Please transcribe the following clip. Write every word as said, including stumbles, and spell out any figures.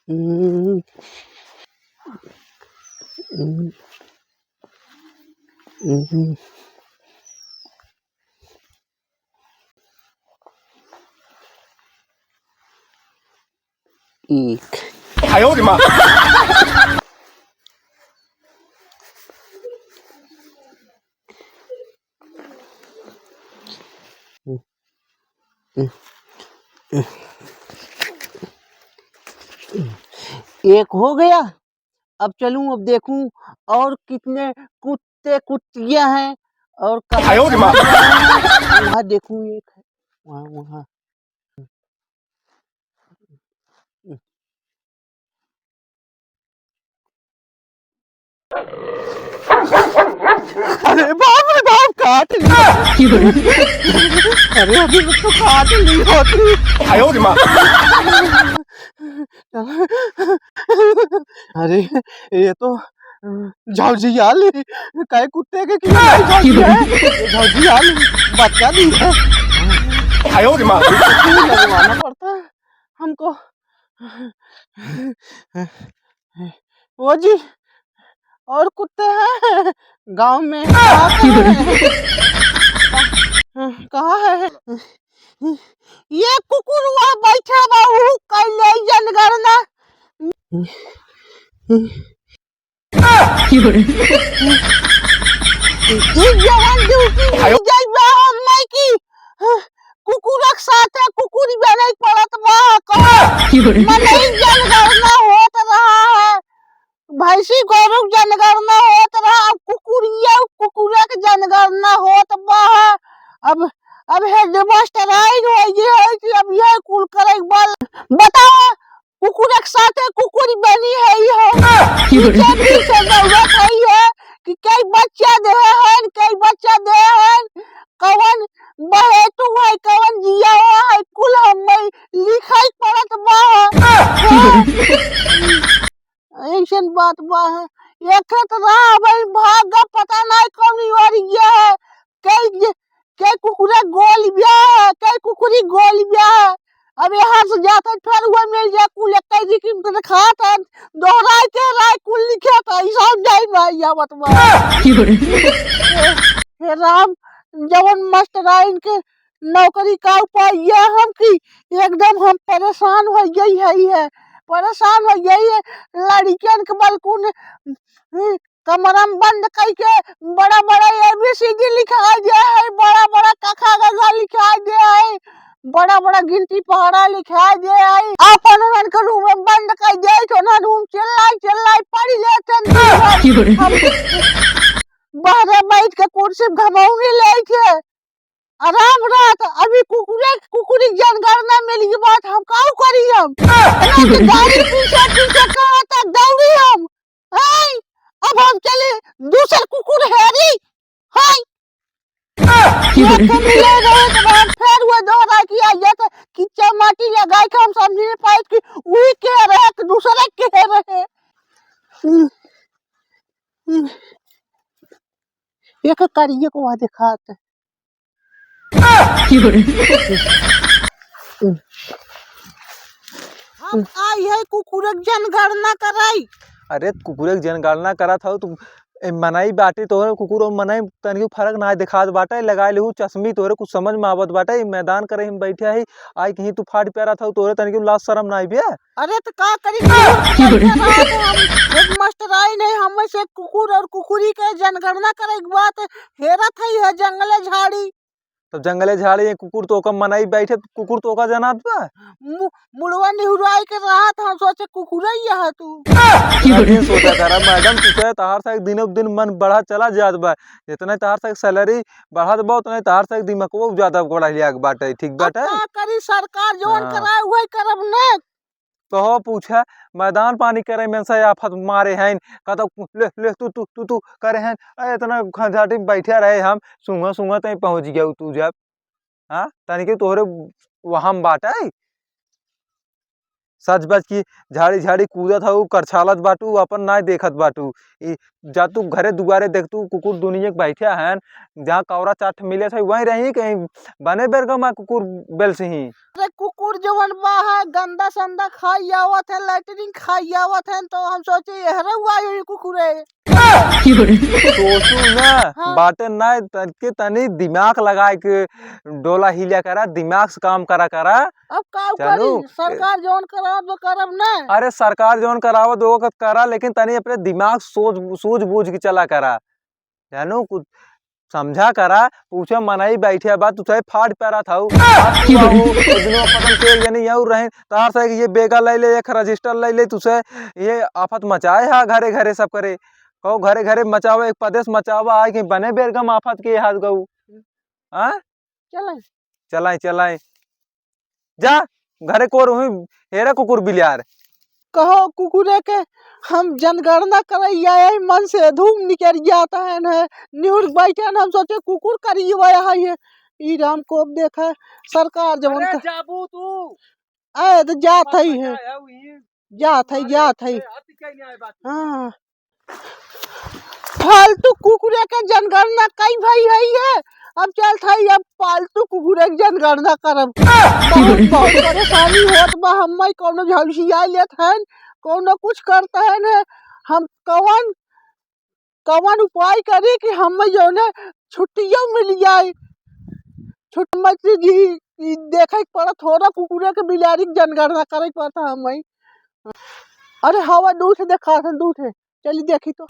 हम्म। हम्म। हम्म। एक। आयो रे माँ। एक हो गया। अब चलूं, अब देखूं और कितने कुत्ते कुत्तियां हैं और कहाँ आयो रे माँ। वहाँ देखूं, एक है वहाँ, वहाँ। अरे बाप रे बाप, काट लिया। अरे अभी तो काट ली होती। आयो रे माँ। अरे ये तो झौजियाली, काहे कुत्ते के किया नहीं झौजिया है? ये झौजियाली बच्चा दी है। आयो रे माँ। लगवाना पड़ता है हमको। ओ जी, और कुत्ते हैं गांव में? कहाँ है? कहाँ है? ये कुकुर वहाँ बैठा बा, ऊ कैले जनगणना। ई जवान ड्यूटी में जाई बा, हम नहीं की कुकुरक साथे कुकुर बने पड़त बा। कहाँ मनई जनगणना होत रहा है, भैंसी गोरू जनगणना होत रहा, अब कुकुरिया कुकुरक जनगणना होत बा। अब, अब हेडमास्टर आइन हो गए है कि अब ये कुल करे के बा। बताओ, कुकुरक साथे कुकुर बनी है ये हो। पीछे पीछे दौड़त है ये कि कई बच्चा दे हैं, कई बच्चा दे हैं, कवन बहेतु है, कवन जिया है, कुल हमें लिखाई पड़त बा। ऐसन बात बा है। एक तो रहा भाई भाग, पता नहीं कौन ओर गया है। कई, कई कुकुरे गोल गया है, कई कुकुरी गोल गया है। अब यहाँ से जाते फिर वो मिल जाए, कुल एक कई की खात है, दोहराए के राय कुल लिखे था, ई सब जाई भाई आवत बा। हे राम, जवन मास्टर आइन के नौकरी का उपाय यह हम कि एकदम हम परेशान हो गई है, है, परेशान हो गई है। लड़कियन के बलकुन, हम्म, कमरा में बंद कई के बड़ा बड़ा A B C D लिखाई दे है, बड़ा बड़ा क ख ग घ लिखाई दे है, बड़ा बड़ा गिनती पहाड़ा लिखाई दे है। अपन उन्हन के रूम में बंद कई दे है, तो उन्हन रूम चिल्लाई चिल्लाई पढ़ लेते हैं दिन भर। हम बहरे बैठ के कुर्सी पे घमौनी लेके आराम रहत। अभी कुकुरे, कुकुरी जनगणना मिली बात, हम काऊ करी हम? ना तो गाड़ी पीछे पीछे कहत दौड़ी हम। हैं? अब हम चली दूसर कुकुर हेरी। हैं? ये तो मिले रहे तो बाद फिर वो दो रात की आई है तो किच्चा माटी लगाई के हम समझ नहीं पाए कि वही के रहे कि दूसरे के रहे। हम्म, हम्म। एक करिए को वहाँ दिखात। हम आई है कुकुरक जनगणना कराई। अरे कुकुरक जनगणना करत हौ तू, ए, मनई बाटे तोहरे कुकुर और मनई तनिको फर्क ना देखात बाटे, लगाए लेहू चश्मी तोहरे कुछ समझ में आवत बाटे, ई मैदान करे हम बैठे ही, आई कहीं तू फाट प्यारा था तोहरे तनिको लाज शरम ना आइबे। अरे त का करी, कुकुर के जनगणना तो हम हेडमास्टर आई नहीं, हमें से कुकुर और कुकुरी के जनगणना करे के बात हेरत है, है जंगले झाड़ी। तब जंगले झाड़ी है, कुकुर तो ओकर मनई बैठे, कुकुर तो ओकर जनात बा। मु-, मुड़वा निहुराई के रहा था, हम सोचे कुकुर ही है तू। इतना दिन सोचा करा मैडम, तू चाहे तहार से एक दिनों दिन मन बढ़ा चला जात बा, जितना तहार से सैलरी बढ़त बा, उतना तहार से दिमागो ज्यादा बढ़ा लिया के बाटे, ठीक अब बाटे? का करी, सरकार जवन हाँ। कराए, वही करब ने। तो हो पूछा, मैदान पानी करे में से आफत मारे हैं, कहता, "ले, ले, तू, तू, तू, तू," करे हैं। अरे, इतना खंजाटी बैठे रहे हम, सूंघा, सूंघा तई पहुँच गया तू जब। हाँ, तनिके तोहरे वहाँ में बाटे। सच बच की झाड़ी, झाड़ी कूदत हऊ, करछालत बाटू, अपन नाय देखत बाटू। ई जा तू घरे दुआरे देख, तू कुकुर दुनिया के बैठे हैं, जहाँ कौरा चाट मिले थे, वहीं रही कहीं बने बेरगमा कुकुर बेल से ही। अरे कुकुर जवन बा है, गंदा संदा खाई आवत है, लैट्रिन खाई आवत है, तो हम सोचे एहरे हुआ यही कुकुरे। सोचू ना, हाँ। बाटे ना, तनके तनी दिमाग लगाए के डोला हिलिया करा, दिमाग से काम करा करा। अब का जानू, करी? सरकार जौन करावत बा, करब ना। अरे, सरकार जौन करावत बा, ओकर करा, लेकिन तनी अपने दिमाग सोच, सूझ बूझ के चला करा। जानू, कुछ समझा करा, पूछे मनई बैठे बा, तू सही फाड़ पेरा था। की बात है? ओ दिनों पतन के जनी यऊ रहे, तार से ये बेगा ले ले, एक रजिस्टर ले ले, तू से ये आफत मचाए हा घरे घरे सब करे। कहो घरे घरे मचावा, एक प्रदेश मचावा, आए कि बने बेरगम आफत के हाथ गऊ। हाँ? चलाई। चलाई, चलाई। जा, घरे कोर हुई, हेरा कुकुर बिलार। कहो कुकुरे के, हम जनगणना करई आए, मन से धूम निकर जाता है न, न्यूर बैठे न, हम सोचे कुकुर करी वह है ये। ई राम को देखा, सरकार जवन अरे का जाबू तू। ए, तो जात है, है, जात है, जात है। हाँ। फालतू कुकुरे के जनगणना कई भई है ये। अब चल थाई, अब फालतू कुकुरे के जनगणना करब। बहुत, बहुत परेशानी होत बा, हम कौनो झलसिया लेत हन, कौनो कुछ करत हन, हम कवन, कवन उपाय करी कि हम जौने छुट्टियों मिल जाए। छुट्टी मत जी, ई देखे के पड़त, थोड़ा कुकुरे के बिलारी के जनगणना करे के पड़त हम। अरे हवा दू ठे देखा था, दू ठे। चली देखी तो।